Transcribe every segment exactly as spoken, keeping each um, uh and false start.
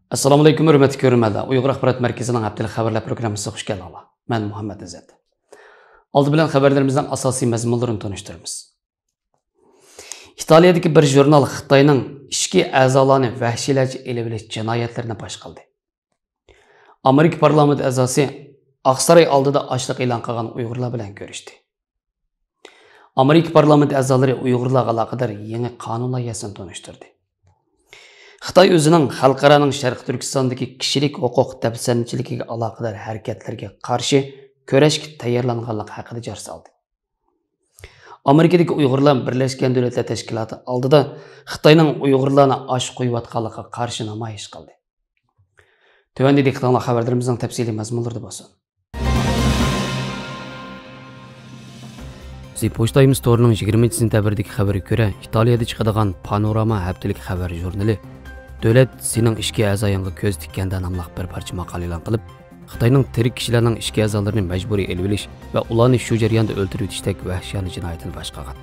ئەسسالامۇئەلەيكۇم، ھۆرمەتلىك كۆرۈرمەنلەر. ئۇيغۇر ئاخبارات مەركىزىنىڭ ھەپتىلىك خەۋەرلەر پروگراممىسىغا خۇش كەلدىڭلار. مەن مۇھەممەد ئىززەت. ئالدى بىلەن خەۋەرلىرىمىزنىڭ ئاساسىي مەزمۇنلىرىنى تونۇشتۇرىمىز. ئىتالىيەدىكى بىر ژۇرنال خىتاينىڭ ئىچكى ئەزالارنى ۋەھشىيلەرچە ئېلىۋېلىش جىنايەتلىرىنى پاش قىلدى. ئامېرىكا پارلامېنت ئەزاسى ئاقساراي ئالدىدا ئاچلىق ئېلان قىلغان ئۇيغۇرلار بىلەن كۆرۈشتى. ئامېرىكا پارلامېنت ئەزالىرى ئۇيغۇرلارغا ئالاقىدار يېڭى قانۇن لايىھەسىنى تونۇشتۇردى. خىتاي ئۆزىنىڭ خەلقئارانىڭ شەرقىي تۈركىستاندىكى كىشىلىك ھوقۇق دەپسەندىچىلىكىگە ئالاقىدار ھەرىكەتلىرىگە قارشى كۈرەشكە تەييارلانغانلىقى ھەققىدە جار سالدى. ئامېرىكىدىكى ئۇيغۇرلار بىرلەشكەن دۆلەتلەر تەشكىلاتى ئالدىدا خىتاينىڭ ئۇيغۇرلارنى ئاچ قويۇۋاتقانلىقىغا قارشى نامايىش قىلدى. تۆۋەندە دىققىتىڭلار خەۋەرلىرىمىزنىڭ تەپسىلىي مەزمۇنلىرىدا بولسۇن. زى پوچتايمز تورىنىڭ يىگىرمىنچى سېنتەبىردىكى خەۋىرىگە كۆرە، ئىتالىيەدە چىقىدىغان پانوراما ھەپتىلىك خەۋەر ژۇرنىلى دۆلەت سېنىڭ ئىچكى ئەزايىڭغا كۆز تىككەندە ناملىق بىر پارچە ماقالە ئېلان قىلىپ، خىتاينىڭ تىرىك كىشىلەرنىڭ ئىچكى ئەزالىرىنى مەجبۇرىي ئېلىۋېلىش ۋە ئۇلارنى شۇ جەرياندا ئۆلتۈرۈۋېتىشتەك ۋەھشىيانە جىنايىتىنى پاش قىلغان.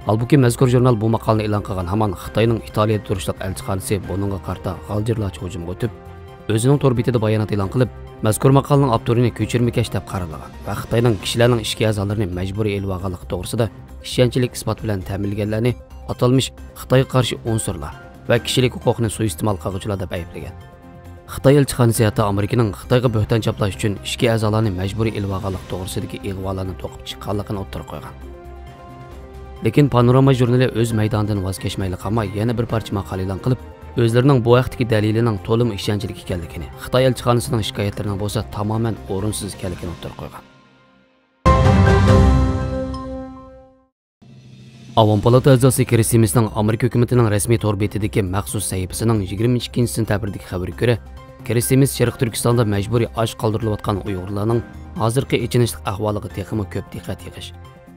ھالبۇكى، مەزكۇر ژۇرنال بۇ ماقالىنى ئېلان قىلغان ھامان خىتاينىڭ ئىتالىيەدە تۇرۇشلۇق ئەلچىخانىسى بۇنىڭغا قارىتا غالجىرلارچە ھۇجۇمغا ئۆتۈپ، ئۆزىنىڭ تور بېتىدە بايانات ئېلان قىلىپ، مەزكۇر ماقالىنىڭ ئاپتورىنى كۆچۈرمىكەش دەپ قارىلىغان ۋە خىتاينىڭ كىشىلەرنىڭ ئىچكى ئەزالىرىنى مەجبۇرىي ئېلىۋالغانلىقى توغرىسىدا ئىشەنچلىك ئىسپات بىلەن تەمىنلىگەنلەرنى ئاتالمىش خىتايغا قارشى ئۇنسۇرلار ۋە كىشىلىك ھوقۇقنى سۇيىئىستېمال قىلغۇچىلار دەپ ئەيىبلىگەن. خىتاي ئەلچىخانىسى ھەتتا ئامېرىكىنىڭ خىتايغا بۆھتان چاپلاش ئۈچۈن ئىچكى ئەزالارنى مەجبۇرىي ئېلىۋالغانلىقى توغرىسىدىكى ئىغۋالارنى توقۇپ چىققانلىقىنى ئوتتۇرىغا قويغان. لېكىن پانوراما ژۇرنىلى ئۆز مەيدانىدىن ۋاز كەچمەيلا قالماي، يەنە بىر پارچە ماقالە ئېلان قىلىپ، ئۆزلىرىنىڭ بۇ ھەقتىكى دەلىلىنىڭ تولىمۇ ئىشەنچلىك ئىكەنلىكىنى، خىتاي ئەلچىخانىسىنىڭ شىكايەتلىرىنىڭ بولسا تامامەن ئورۇنسىز ئىكەنلىكىنى ئوتتۇرىغا قويغان. ئاۋام پالاتا ئەزاسى كرىس سىمىسنىڭ ئامېرىكا ھۆكۈمىتىنىڭ رەسمىي تور بېتىدىكى مەخسۇس سەھىپىسىنىڭ يىگىرمە ئىككىنچى سېنتەبىردىكى خەۋىرىگە كۆرە، كرىس سىمىس شەرقىي تۈركىستاندا مەجبۇرىي ئاچ قالدۇرۇلۇۋاتقان ئۇيغۇرلارنىڭ ھازىرقى ئېچىنىشلىق ئەھۋالىغا تېخىمۇ كۆپ دىققەت يىغىش،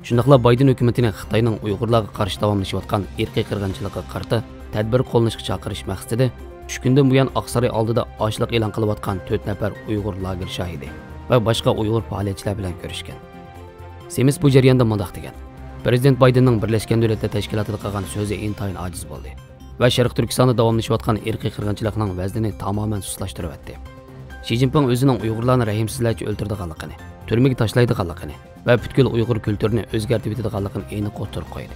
شۇنداقلا بايدېن ھۆكۈمىتىنى خىتاينىڭ ئۇيغۇرلارغا قارشى داۋاملىشىۋاتقان ئىرقىي قىرغىنچىلىقىغا قارىتا تەدبىر قوللىنىشقا چاقىرىش مەقسىتىدە، ئۈچ كۈندىن بۇيان ئاقساراي ئالدىدا ئاچلىق ئېلان قىلىۋاتقان تۆت نەپەر ئۇيغۇر لاگېر شاھىدى ۋە باشقا ئۇيغۇر پائالىيەتچىلەر بىلەن كۆرۈشكەن. سېمىس بۇ جەرياندا مۇنداق دېگەن: پىرېزىدېنت بايدېننىڭ بىرلەشكەن دۆلەتلەر تەشكىلاتىدا قىلغان سۆزى ئىنتايىن ئاجىز بولدى ۋە شەرقىي تۈركىستاندا داۋاملىشىۋاتقان ئىرقىي قىرغىنچىلىقنىڭ ۋەزنىنى تامامەن سۇسلاشتۇرۇۋەتتى. شى جىنپىڭ ئۆزىنىڭ ئۇيغۇرلارنى رەھىمسىزلەرچە ئۆلتۈرىدىغانلىقىنى، تۈرمىگە تاشلايدىغانلىقىنى ۋە پۈتكۈل ئۇيغۇر كۈلتۈرىنى ئۆزگەرتىۋېتىدىغانلىقىنى ئېنىق ئوتتۇرىغا قويدى.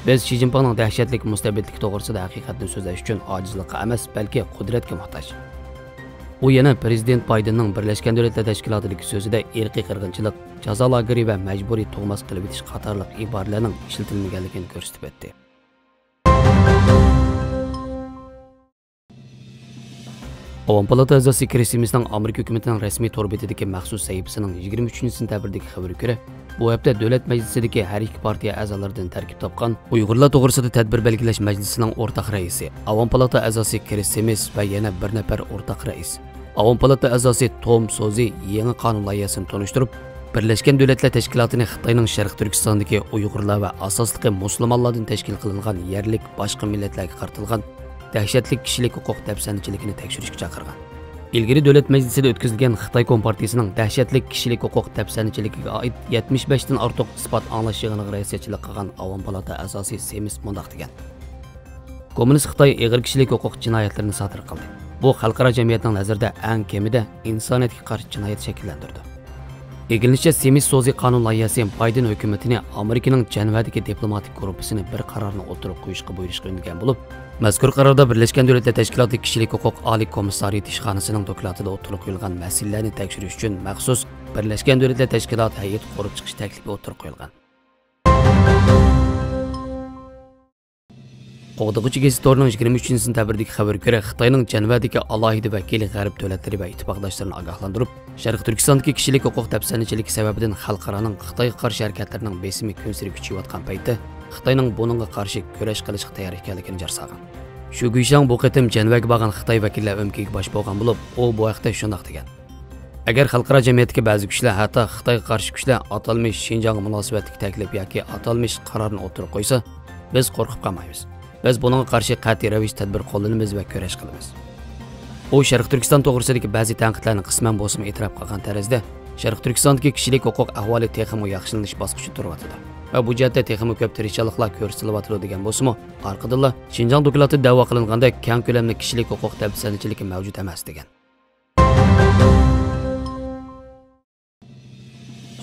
بىز شى جىنپىڭنىڭ دەھشەتلىك مۇستەبىتلىكى توغرىسىدا ھەقىقەتنى سۆزلەش ئۈچۈن ئاجىزلىققا ئەمەس، بەلكى قۇدرەتكە موھتاج. ئۇ يەنە پىرېزىدېنت بايدېننىڭ بىرلەشكەن دۆلەتلەر تەشكىلاتىدىكى سۆزىدە ئىرقىي قىرغىنچىلىق، جازا لاگېرى ۋە مەجبۇرىي تۇغماس قىلىۋېتىش قاتارلىق ئىبارىلەرنىڭ ئىشلىتىلمىگەنلىكىنى كۆرسىتىپ ئۆتتى. ئاۋام پالاتا ئەزاسى كرىس سىمىسنىڭ ئامېرىكا ھۆكۈمىتىنىڭ رەسمىي تور بېتىدىكى مەخسۇس سەھىپىسىنىڭ يىگىرمە ئۈچىنچى سېنتەبىردىكى خەۋىرىگە كۆرە، بۇ ھەپتە دۆلەت مەجلىسىدىكى ھەر ئىككى پارتىيە ئەزالىرىدىن تەركىب تاپقان ئۇيغۇرلار توغرىسىدا تەدبىر بەلگىلەش مەجلىسىنىڭ ئورتاق رەئىسى، ئاۋام پالاتا ئەزاسى كرىس سىمىس ۋە يەنە بىر نەپەر ئورتاق رەئىس، ئاۋام پالاتا ئەزاسى توم سوزى يېڭى قانۇن لايىھەسىنى تونۇشتۇرۇپ، بىرلەشكەن دۆلەتلەر تەشكىلاتىنى خىتاينىڭ شەرقىي تۈركىستاندىكى ئۇيغۇرلار ۋە ئاساسلىقى مۇسۇلمانلاردىن تەشكىل قىلىنغان يەرلىك باشقا مىللەتلەرگە قارىتىلغان دەھشەتلىك كىشىلىك ھوقۇق دەپسەندىچىلىكىنى تەكشۈرۈشكە چاقىرغان. ئىلگىرى دۆلەت مەجلىسىدە ئۆتكۈزۈلگەن خىتاي كومپارتىيىسىنىڭ دەھشەتلىك كىشىلىك ھوقۇق دەپسەندىچىلىكىگە ئائىت يەتمىش بەشتىن ئارتۇق ئىسپات ئاڭلاش يىغىنىغا رەئىسچىلىك قىلغان ئاۋام پالاتا ئەزاسى سېمىس مۇنداق دېگەن: كوممۇنىست خىتاي ئېغىر كىشىلىك ھوقۇق جىنايەتلىرىنى سادىر قىلدى. بۇ خەلقئارا جەمئىيەتنىڭ نەزىرىدە ئەڭ كېمىدە ئىنسانىيەتكە قارشى جىنايەت شەكىللەندۈرىدۇ. ئىگىلىنىشىچە، سېمىس سوزى قانۇن لايىھەسى بايدېن ھۆكۈمىتىنى ئامېرىكىنىڭ جەنۋەدىكى دىپلوماتىك گۇرۇپپىسىنى بىر قارارنى ئوتتۇرىغا قويۇشقا بۇيرۇشقا ئۈندىگەن بولۇپ، مەزكۇر قاراردا بىرلەشكەن دۆلەتلەر تەشكىلاتى كىشىلىك ھوقۇق ئالىي كومىسسارىيىتى ئىشخانىسىنىڭ دوكلاتىدا ئوتتۇرىغا قويۇلغان مەسىلىلەرنى تەكشۈرۈش ئۈچۈن مەخسۇس بىرلەشكەن دۆلەتلەر تەشكىلاتى ھەيئىتى قۇرۇپ چىقىش تەكلىپى ئوتتۇرىغا قويۇلغان. قوغدىغۇچى گېزىت تورىنىڭ يىگىرمە ئۈچىنچى سېنتەبىردىكى خەۋىرىگە كۆرە، خىتاينىڭ جەنۋەدىكى ئالاھىدە ۋەكىلى غەرب دۆلەتلىرى ۋە ئىتتىپاقداشلىرىنى ئاگاھلاندۇرۇپ، شەرقىي تۈركىستاندىكى كىشىلىك ھوقۇق دەپسەندىچىلىكى سەۋەبىدىن خەلقئارانىڭ خىتايغا قارشى ھەرىكەتلىرىنىڭ بېسىمى كۈنسېرى كۈچىيىۋاتقان پەيتتە، خىتاينىڭ بۇنىڭغا قارشى كۈرەش قىلىشقا تەييار ئىكەنلىكىنى جار سالغان. شۇ گۇيشاڭ بۇ قېتىم جەنۋەگە بارغان خىتاي ۋەكىللەر ئۆمىكىگە باش بولغان بولۇپ، ئۇ بۇ ھەقتە شۇنداق دېگەن: ئەگەر خەلقئارا جەمئىيەتتىكى بەزى كۈچلەر، ھەتتا خىتايغا قارشى كۈچلەر ئاتالمىش شىنجاڭغا مۇناسىۋەتلىك تەكلىپ ياكى ئاتالمىش قارارنى ئوتتۇرىغا قويسا، بىز قورقۇپ قالمايمىز. بىز بۇنىڭغا قارشى قەتئىي رەۋىشتە تەدبىر قوللىنىمىز ۋە كۈرەش قىلىمىز. ئۇ شەرقىي تۈركىستان توغرىسىدىكى بەزى تەنقىدلەرنى قىسمەن بولسىمۇ ئېتىراپ قىلغان تەرزدە، شەرقىي تۈركىستاندىكى كىشىلىك ھوقۇق ئەھۋالى تېخىمۇ ياخشىلىنىش باسقۇچىدا تۇرۇۋاتىدۇ. ۋە بۇ جەھەتتە تېخىمۇ كۆپ تىرىشچانلىقلار كۆرسىتىلىۋاتىدۇ دېگەن بولسىمۇ، ئارقىدىنلا شىنجاڭ دوكلاتىدا دەۋا قىلىنغاندەك كەڭ كۆلەملىك كىشىلىك ھوقۇق دەپسەندىچىلىكى مەۋجۇت ئەمەس دېگەن.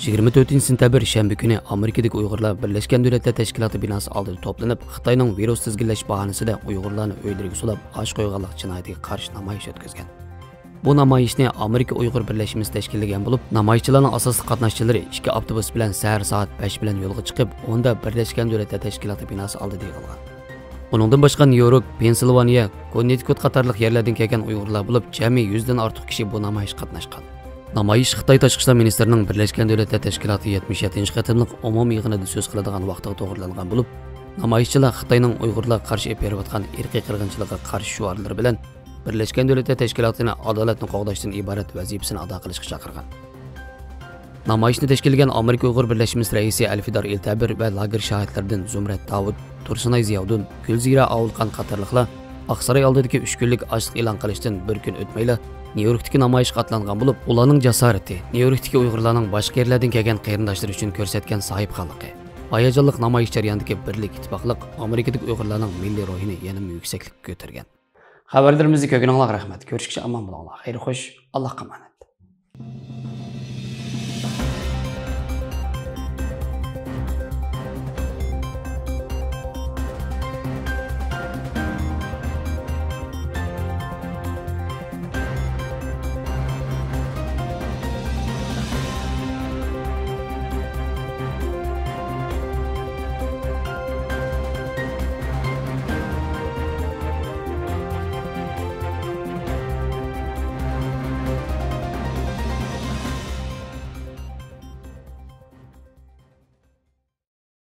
يىگىرمە تۆتىنچى سېنتەبىر شەنبە كۈنى ئامېرىكىدىكى ئۇيغۇرلار بىرلەشكەن دۆلەتلەر تەشكىلاتى بىناسى ئالدىدا توپلىنىپ، خىتاينىڭ ۋىرۇس تىزگىنلەش باھانىسىدە ئۇيغۇرلارنى ئۆيلىرىگە سولاپ ئاچ قويغانلىق جىنايىتىگە قارشى نامايىش ئۆتكۈزگەن. بۇ نامايىشنى ئامېرىكا ئۇيغۇر بىرلەشمىسى تەشكىللىگەن بولۇپ، نامايىشچىلارنىڭ ئاساسلىق قاتناشچىلىرى ئىككى ئاپتوبۇس بىلەن سەھەر سائەت بەش بىلەن يولغا چىقىپ، ئوندا بىرلەشكەن دۆلەتلەر تەشكىلاتى بىناسى ئالدىدا يىغىلغان. ئۇنىڭدىن باشقا، نيۇ يورك، پېنسىلۋانىيە، كوننېتىكۇت قاتارلىق يەرلەردىن كەلگەن ئۇيغۇرلار بولۇپ، جەمئىي يۈزدىن ئارتۇق كىشى بۇ نامايىشقا قاتناشقان. نامايىش خىتاي تاشقى ئىشلار مىنىستىرىنىڭ بىرلەشكەن دۆلەتلەر تەشكىلاتى يەتمىش يەتتىنچى قېتىملىق ئومۇمىي يىغىنىدا سۆز قىلىدىغان ۋاقتىغا توغرىلانغان بولۇپ، نامايىشچىلار خىتاينىڭ ئۇيغۇرلارغا قارشى ئېلىپ بېرىۋاتقان ئىرقىي قىرغىنچىلىقىغا قارشى شوئارلىرى بىلەن بىرلەشكەن دۆلەتلەر تەشكىلاتىنى ئادالەتنى قوغداشتىن ئىبارەت ۋەزىپىسىنى ئادا قىلىشقا چاقىرغان. نامايىشنى تەشكىللىگەن ئامېرىكا ئۇيغۇر بىرلەشمىسى رەئىسى ئەلفىدار ئىلتەبىر ۋە لاگېر شاھىتلىرىدىن زۇمرەت داۋۇت، تۇرسۇنئاي زىياۋۇدۇن، گۈلزىرە ئاۋۇلخان قاتارلىقلار ئاقساراي ئالدىدىكى ئۈچ كۈنلۈك ئاچلىق ئېلان قىلىشتىن بىر كۈن ئۆتمەيلا، نيۇ يوركتىكى نامايىشقا ئاتلانغان بولۇپ، ئۇلارنىڭ جاسارىتى، نيۇ يوركتىكى ئۇيغۇرلارنىڭ باشقا يەرلەردىن كەلگەن قېرىنداشلىرى ئۈچۈن كۆرسەتكەن ساھىبخانلىقى، ھاياجانلىق نامايىش جەريانىدىكى بىرلىك، ئىتتىپاقلىق ئامېرىكىدىكى ئۇيغۇرلارنىڭ مىللىي روھىنى يەنىمۇ يۈكسەكلىككە كۆتۈرگەن. خەۋەرلىرىمىزنى كۆرگىنىڭلارغا رەھمەت. كۆرۈشكىچە ئامان بولۇڭلار. خەير خوش، ئاللاھقا ئامانەت.